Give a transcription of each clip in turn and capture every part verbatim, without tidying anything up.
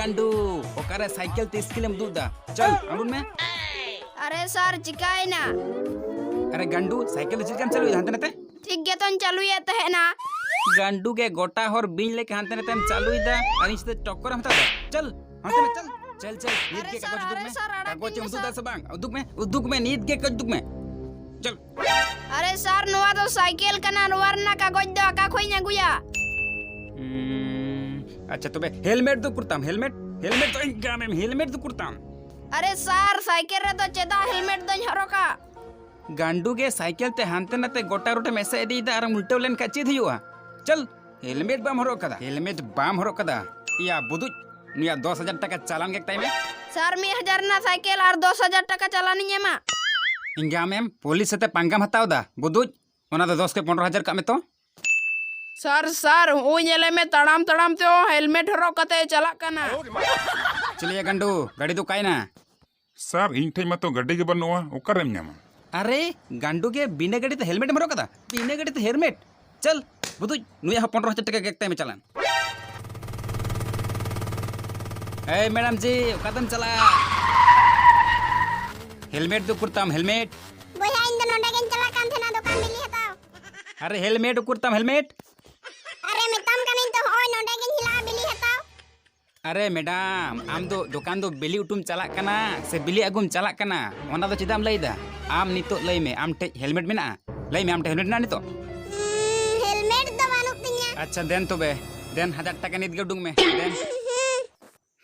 ᱜᱟᱱᱰᱩ, ᱚᱠᱟᱨᱮ ᱥᱟᱭᱠᱮᱞ ᱛᱮ ᱤᱥᱠᱩᱞᱮᱢ ᱩᱫᱩᱜ ᱫᱟ? ᱪᱚᱞ, ᱟᱬᱜᱚᱱ ᱢᱮ᱾ ᱟᱨᱮ ᱥᱟᱨ, ᱪᱤᱠᱟᱭᱮᱱᱟ? ᱟᱨᱮ ᱜᱟᱱᱰᱩ, ᱥᱟᱭᱠᱮᱞ ᱫᱚ ᱪᱮᱫ ᱞᱮᱠᱟᱢ ᱪᱟᱹᱞᱩᱭᱮᱫᱟ ᱦᱟᱱᱛᱮ ᱱᱟᱛᱮ? ᱴᱷᱤᱠ ᱜᱮᱛᱚᱧ ᱪᱟᱹᱞᱩᱭᱮᱫ ᱛᱟᱦᱮᱸᱱᱟ᱾ ᱜᱟᱱᱰᱩ ᱜᱮ, ᱜᱚᱴᱟ ᱦᱚᱨ ᱵᱤᱧ ᱞᱮᱠᱟ ᱦᱟᱱᱛᱮ ᱱᱟᱛᱮᱢ ᱪᱟᱹᱞᱩᱭᱮᱫᱟ ᱟᱨ ᱤᱧ ᱥᱟᱛᱮ ᱴᱚᱠᱠᱚᱨᱮᱢ ᱦᱟᱛᱟᱣ ᱫᱟ᱾ ᱪᱚᱞ, ᱦᱟᱱᱛᱮ ᱱᱟᱛᱮ ᱪᱚᱞ᱾ ᱪᱚᱞ, ᱪᱚᱞ, ᱱᱤᱛ ᱟᱨᱮ ᱜᱮ ᱥᱟᱨ, ᱠᱟᱜᱚᱡᱽ ᱟᱨᱮ ᱩᱫᱩᱜ ᱢᱮ᱾ ᱥᱟᱨ, ᱟᱲᱟᱜ ᱠᱟᱜᱚᱡᱽ ᱮᱢ ᱤᱧ ᱩᱫᱩᱜ ᱫᱟ ᱥᱟᱨ᱾ ᱥᱮ ᱵᱟᱝ? ᱩᱫᱩᱜ ᱢᱮ, ᱩᱫᱩᱜ ᱢᱮ, ᱱᱤᱛ ᱜᱮ ᱠᱟᱜᱚᱡᱽ ᱩᱫᱩᱜ ᱢᱮ᱾ ᱪᱚᱞ᱾ ᱟᱨᱮ ᱥᱟᱨ, ᱱᱚᱣᱟ ᱫᱚ ᱥᱟᱭᱠᱮᱞ ᱠᱟᱱᱟ, ᱱᱚᱣᱟ ᱨᱮᱱᱟᱜ ᱠᱟᱜᱚᱡᱽ ᱫᱚ ᱚᱠᱟ ᱠᱷᱚᱡ ᱤᱧ ᱟᱹᱜᱩᱭᱟ? ᱩᱸ, ᱟᱪᱪᱷᱟ, ᱛᱚᱵᱮ ᱦᱮᱞᱢᱮᱴ ᱫᱚ ᱩᱠᱩᱨ ᱛᱟᱢ? ᱦᱮᱞᱢᱮᱴ, ᱦᱮᱞᱢᱮᱴ ᱫᱚ ᱤᱧ ᱜᱟᱢᱮᱢ, ᱦᱮᱞᱢᱮᱴ ᱫᱚ ᱩᱠᱩᱨ ᱛᱟᱢ? ᱟᱨᱮ ᱥᱟᱨ, ᱥᱟᱭᱠᱮᱞ ᱨᱮᱫᱚ ᱪᱮᱫᱟᱜ ᱦᱮᱞᱢᱮᱴ ᱫᱚᱧ ᱦᱚᱨᱚᱜᱟ? ᱜᱟᱱᱰᱩ ᱜᱮ, ᱥᱟᱭᱠᱮᱞ ᱛᱮ ᱦᱟᱱᱛᱮ ᱱᱟᱛᱮ ᱜᱚᱴᱟ ᱨᱳᱰᱮᱢ ᱮᱥᱮᱫ ᱤᱫᱤᱭᱮᱫᱟ ᱟᱨᱮᱢ ᱩᱞᱴᱟᱹᱣ ᱞᱮᱱᱠᱷᱟᱱ ᱪᱮᱫ ᱦᱩᱭᱩᱜᱼᱟ? ᱪᱚᱞ, ᱦᱮᱞᱢᱮᱴ ᱵᱟᱢ ᱦᱚᱨᱚᱜ ᱠᱟᱫᱟ, ᱦᱮᱞᱢᱮᱴ ᱵᱟᱢ ᱦᱚᱨᱚᱜ ᱠᱟᱫᱟ᱾ ᱤᱭᱟ ᱵᱩᱫᱩᱡ, ᱱᱩᱭᱟᱜ ᱫᱚᱥ ᱦᱟᱡᱟᱨ ᱴᱟᱠᱟ ᱪᱟᱞᱟᱱ ᱜᱮ ᱮᱠᱛᱟᱭ ᱢᱮ᱾ ᱥᱟᱨ, ᱢᱤᱫ ᱦᱟᱡᱟᱨ ᱨᱮᱱᱟᱜ ᱥᱟᱭᱠᱮᱞ ᱟᱨ ᱫᱚᱥ ᱦᱟᱡᱟᱨ ᱴᱟᱠᱟ ᱪᱟᱞᱟᱱᱤᱧ ᱮᱢᱟ᱾ ᱤᱧ ᱜᱟᱢᱮᱢ, ᱯᱩᱞᱤᱥ ᱥᱟᱛᱮ ᱯᱟᱝᱜᱟᱢ ᱦᱟᱛᱟᱣ ᱫᱟ, ᱵᱩᱫᱩᱡ᱾ ᱚᱱᱟ ᱫᱚ ᱫᱚᱥ ᱠᱷᱚᱡ ᱯᱚᱱᱨᱚ ᱦᱟᱡᱟᱨ ᱠᱟᱜ ᱢᱮ ᱛᱚ᱾ ᱥᱟᱨ, ᱥᱟᱨ, ᱩᱱᱤ ᱧᱮᱞᱮ ᱢᱮ, ᱛᱟᱲᱟᱢ ᱛᱟᱲᱟᱢ ᱛᱮᱦᱚᱸ ᱦᱮᱞᱢᱮᱴ ᱦᱚᱨᱚᱜ ᱠᱟᱛᱮ ᱪᱟᱞᱟᱜ ᱠᱟᱱᱟ᱾ ᱪᱤᱞᱤᱭᱟ ᱜᱟᱱᱰᱩ, ᱜᱟᱹᱰᱤ ᱫᱚ ᱚᱠᱟᱭᱮᱱᱟ? ᱥᱟᱨ, ᱤᱧ ᱴᱷᱮᱡ ᱢᱟᱛᱚ ᱜᱟᱹᱰᱤ ᱜᱮ ᱵᱟᱹᱱᱩᱜᱼᱟ, ᱚᱠᱟᱨᱮᱢ ᱧᱟᱢᱟ? ᱟᱨᱮ, ᱜᱟᱱᱰᱩ ᱜᱮ, ᱵᱤᱱᱟᱹ ᱜᱟᱹᱰᱤ ᱛᱮ ᱦᱮᱞᱢᱮᱴ ᱮᱢ ᱦᱚᱨᱚᱜ ᱠᱟᱫᱟ? ᱵᱤᱱᱟᱹ ᱜᱟᱹᱰᱤ ᱛᱮ ᱦᱮᱞᱢᱮᱴ? ᱪᱚᱞ, ᱵᱩᱫᱩᱡ, ᱱᱩᱭᱟᱜ ᱦᱚᱸ ᱯᱚᱱᱨᱚ ᱦᱟᱡᱟᱨ ᱴᱟᱠᱟ ᱜᱮ ᱮᱠᱛᱟᱭ ᱢᱮ ᱪᱟᱞᱟᱱ᱾ ᱮᱭ ᱢᱮᱰᱟᱢ ᱡᱤ, ᱚᱠᱟ ᱛᱮᱢ ᱪᱟᱞᱟᱜᱼᱟ? ᱦᱮᱞᱢᱮᱴ ᱫᱚ ᱩᱠᱩᱨ ᱛᱟᱢ, ᱦᱮᱞᱢᱮᱴ? ᱵᱚᱭᱦᱟ, ᱤᱧ ᱫᱚ ᱱᱚᱰᱮ ᱜᱤᱧ ᱪᱟᱞᱟᱜ ᱠᱟᱱ ᱛᱟᱦᱮᱱᱟ ᱫᱚᱠᱟᱱ ᱵᱤᱞᱤ ᱦᱟᱛᱟᱣ᱾ ᱟᱨᱮ ᱦᱮᱞᱢᱮᱴ ᱩᱠᱩᱨ ᱛᱟᱢ, ᱦᱮᱞᱢᱮᱴ? ᱟᱨᱮ ᱢᱮᱛᱟᱢ ᱠᱟᱹᱱᱟᱹᱧ ᱛᱚ, ᱦᱚᱸᱜᱼᱚᱭ ᱱᱚᱰᱮ ᱜᱤᱧ ᱦᱮᱞᱟᱜᱼᱟ ᱵᱤᱞᱤ ᱦᱟᱛᱟᱣ᱾ ᱟᱨᱮ ᱢᱮᱰᱟᱢ, ᱟᱢ ᱫᱚ ᱫᱚᱠᱟᱱ ᱫᱚ ᱵᱤᱞᱤ ᱩᱛᱩᱢ ᱪᱟᱞᱟᱜ ᱠᱟᱱᱟ ᱥᱮ ᱵᱤᱞᱤ ᱟᱹᱜᱩᱢ ᱪᱟᱞᱟᱜ ᱠᱟᱱᱟ? ᱚᱱᱟ ᱫᱚ ᱪᱮᱫᱟᱜ ᱮᱢ ᱞᱟᱹᱭᱫᱟ? ᱟᱢ ᱱᱤᱛᱚᱜ ᱞᱟᱹᱭ ᱢᱮ, ᱟᱢ ᱴᱷᱮᱡ ᱦᱮᱞᱢᱮᱴ ᱢᱮᱱᱟᱜᱼᱟ? ᱞᱟᱹᱭ ᱢᱮ, ᱟᱢ ᱴᱷᱮᱡ ᱦᱮᱞᱢᱮᱴ ᱢᱮᱱᱟᱜᱼᱟ ᱱᱤᱛᱚᱜ? ᱦᱩᱸ, ᱦᱮᱞᱢᱮᱴ ᱫᱚ ᱵᱟᱹᱱᱩᱜ ᱛᱤᱧᱟ᱾ ᱟᱪᱪᱷᱟ, ᱫᱮᱱ ᱛᱚᱵᱮ, ᱫᱮᱱ ᱦᱟᱡᱟᱨ ᱴᱟᱠᱟ ᱱᱤᱛ ᱜᱮ ᱩᱰᱩᱝ ᱢᱮ, ᱫᱮᱱ᱾ ᱦᱩᱸ᱾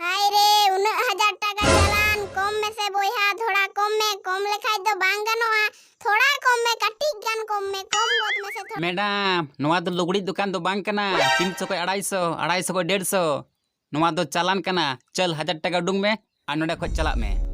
ᱦᱟᱭ ᱨᱮ, ᱩᱱᱟᱹᱜ ᱦᱟᱡᱟᱨ ᱴᱟᱠᱟ ᱪᱟᱞᱟᱱ, ᱠᱚᱢ ᱢᱮᱥᱮ ᱵᱚᱭᱦᱟ, ᱛᱷᱚᱲᱟ ᱠᱚᱢ ᱢᱮ, ᱠᱚᱢ ᱞᱮᱠᱷᱟᱡ ᱫᱚ ᱵᱟᱝ ᱜᱟᱱᱚᱜᱼᱟ, ᱛᱷᱚᱲᱟ ᱠᱚᱢ ᱢᱮ, ᱠᱟᱹᱴᱤᱡ ᱜᱟᱱ ᱠᱚᱢ ᱢᱮ, ᱠᱚᱢ ᱜᱚᱫ ᱢᱮᱥᱮ ᱛᱷᱚᱲᱟ᱾ ᱢᱮᱰᱟᱢ, ᱱᱚᱣᱟ ᱫᱚ ᱞᱩᱜᱽᱲᱤᱡ ᱫᱚᱠᱟᱱ ᱫᱚ ᱵᱟᱝ ᱠᱟᱱᱟ, ᱛᱤᱱᱥᱚ ᱠᱷᱚᱡ ᱟᱲᱟᱭᱥᱚ, ᱟᱲᱟᱭᱥᱚ ᱠᱷᱚᱡ ᱰᱮᱲᱥᱚ᱾ ᱱᱚᱣᱟ ᱫᱚ ᱪᱟᱞᱟᱱ ᱠᱟᱱᱟ᱾ ᱪᱟᱞ, ᱦᱟᱡᱟᱨ ᱴᱟᱠᱟ ᱩᱰᱩᱝ ᱢᱮ ᱟᱨ ᱱᱚᱰᱮ ᱠᱷᱚᱡ ᱪᱟᱞᱟᱜ ᱢᱮ᱾